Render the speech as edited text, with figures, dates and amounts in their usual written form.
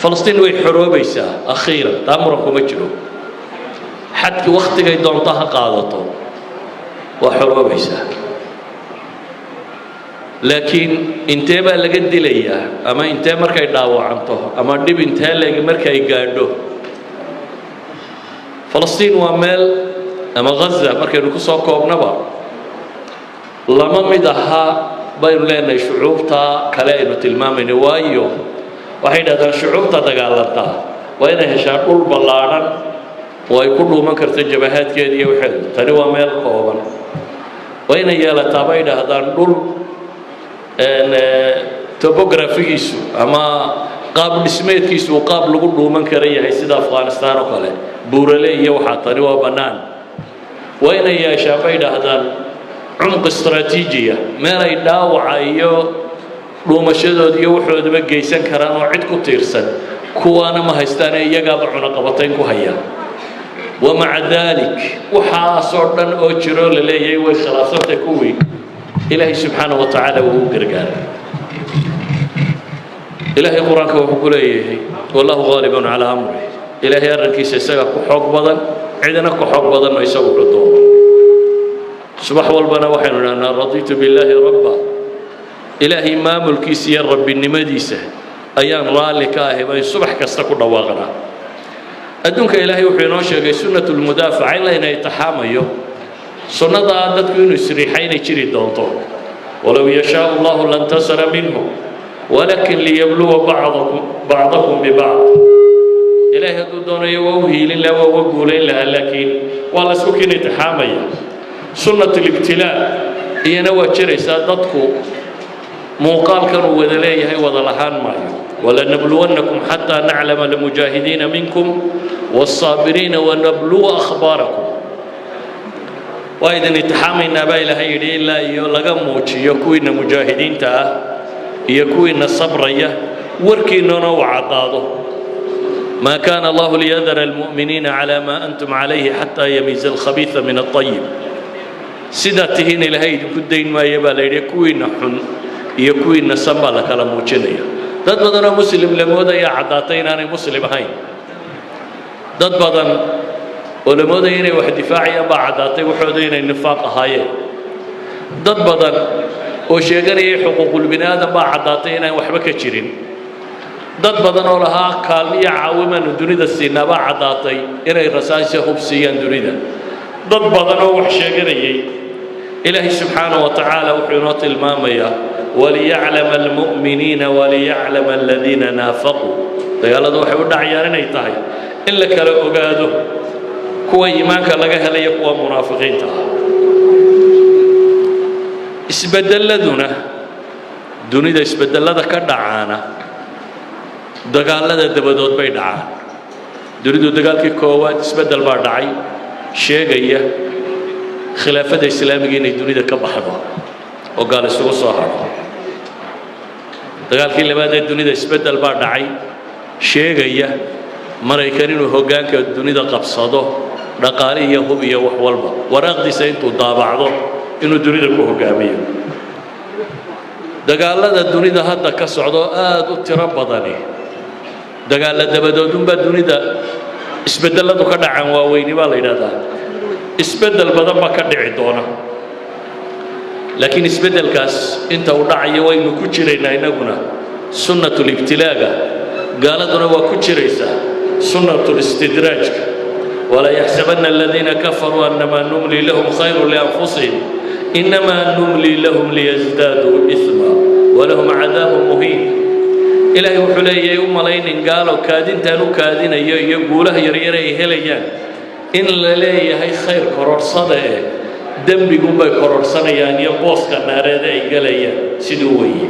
Falastiin way xoroobaysaa akhiiran, taa muran kuma jiro. Xadki wakhtigay doonto ha qaadato, waa xoroobaysaa. Laakiin intee baa laga dilayaa, ama intee markay dhaawacanto, ama dhib intee leeg markay gaadho? Falastiin waa meel, ama Gaza markaynu ku soo koobnaba, lama mid ahaa baynu leenahay shucuubta kale aynu tilmaamayno. Waayo, waxay dhahdaan shucuubta dagaalantaa waa inay heshaa dhul ballaadhan oo ay ku dhuuman karto jabahaadkeeda iyo waxeedu. Tani waa meel kooban. Waa inay yeelataa, bay dhahdaan, dhul topography-giisu ama qaab dhismeedkiisu uu qaab lagu dhuuman kara yahay, sida Afghanistaan oo kale, buurale iyo waxaa. Tani waa bannaan. Waa inay yeeshaa, bay dhahdaan, cumq istraatiijiya, meel ay dhaawaca iyo dhuumashadooda iyo waxoodaba geysan karaan oo cid ku tiirsan. Kuwaana ma haystaane, iyagaaba cunaqabatayn ku haya. ومع ذلك, waxaasoo dhan oo jiroo la leeyahay way khilaafsantay kuwii, Ilaahay subxaana wa tacaala wuu u gargaaray. Ilaahay Qur-aanka wuxuu ku leeyahay: والله غالب على أمره. Ilaahay arrinkiisa isagaa ku xoog badan, cidina ku xoog badanno, isagu wuxuu doono. Subax walbana waxaynu idhahnaa: رضيت بالله ربا. Ilaahay maamulkiisa iyo rabbinimadiisa ayaan raalli ka ahay, bayn subax kasta ku dhawaaqnaa. Adduunka Ilaahay wuxuu inoo sheegay sunnat lmudaafaca, in layna itixaamayo, sunnadaa dadku inuu isriixay inay jiri doonto. ولو يشاء الله لانتصر منهم ولكن ليبلو بعضكم بعضكم ببعض. Ilaahay hadduu doonayo waa u hiilin lahaa, waa uga guulayn lahaa, laakiin waa la isku kiin itixaamaya. Sunnat libtilaa iyana waa jiraysaa. Dadku muuqaalkan uu wada leeyahay wada lahaan maayo. ولنبلونكم حتى نعلم المجاهدين منكم والصابرين ونبلو أخباركم. Waa idin itixaamaynaa, baa Ilaahay yidhi, ilaa iyo laga muujiyo kuwiinna mujaahidiinta ah iyo kuwiinna sabraya, warkiinnana uu caddaado. ما كان الله ليذر المؤمنين على ما أنتم عليه حتى يميز الخبيث من الطيب. Sidaa tihiin Ilaahay idinku dayn maayo, baa la yidhi. Kuwiinna xun iyo kuwiinna san baa la kala muujinaya. Dad badanoo muslim la moodayaa caddaatay inaanay muslim ahayn. Dad badan oo la moodaya inay wax difaacayaan baa caddaatay waxooda inay nifaaq ahaayeen. Dad badan oo sheeganayay xuquuqul bini aadam baa caddaatay inaan waxba ka jirin. Dad badan oo lahaa kaalmiyo caawimaanu dunida siinaa baa caddaatay inay rasaasya hub siiyaan dunida. Dad badan oo wax sheeganayay, Ilaahay subxaana wa tacaala wuxuu inoo tilmaamayaa: وليعلم المؤمنين وليعلم الذين نافقوا. Dagaaladu waxay u dhacayaan inay tahay in la kala ogaado kuwa iimaanka laga helayo, kuwa munaafiqiinta ah. Isbedeladuna dunida, isbedelada ka dhacaana dagaalada dabadood bay dhacaan. Dunidu dagaalkii koowaad isbeddel baa dhacay sheegaya khilaafada islaamiga inay dunida ka baxdo oo gaal isugu soo hadho. Dagaalkii labaad ee dunida isbeddel baa dhacay sheegaya Maraykan inuu hoggaanka dunida qabsado, dhaqaale iyo hub iyo wax walba, waraaqdiisa intuu daabacdo inuu dunida ku hoggaamiyo. Dagaalada dunida hadda ka socdo aad u tiro badani, dagaalla dabadoodunbaa dunida isbedelladu ka dhacaan waaweyni, baa la yidhahdaa. Isbeddel badan baa ka dhici doona, laakiin isbeddelkaas inta uu dhacayo waynu ku jiraynaa innaguna sunnatulibtilaaga, gaaladuna waa ku jiraysaa sunnatulistidraajka. ولا يحسبن الذين كفروا أنما نملي لهم خير لأنفسهم إنما نملي لهم ليزدادوا إثما ولهم عذاب مهين. Ilaahay wuxuu leeyahay: u malaynin gaalo kaadintaan u kaadinayo iyo guulaha yaryar ay helayaan in la leeyahay khayr kororhsada, eh, dembigunbay kororhsanayaan iyo booska naareed ay gelayaan. Siduu weeye.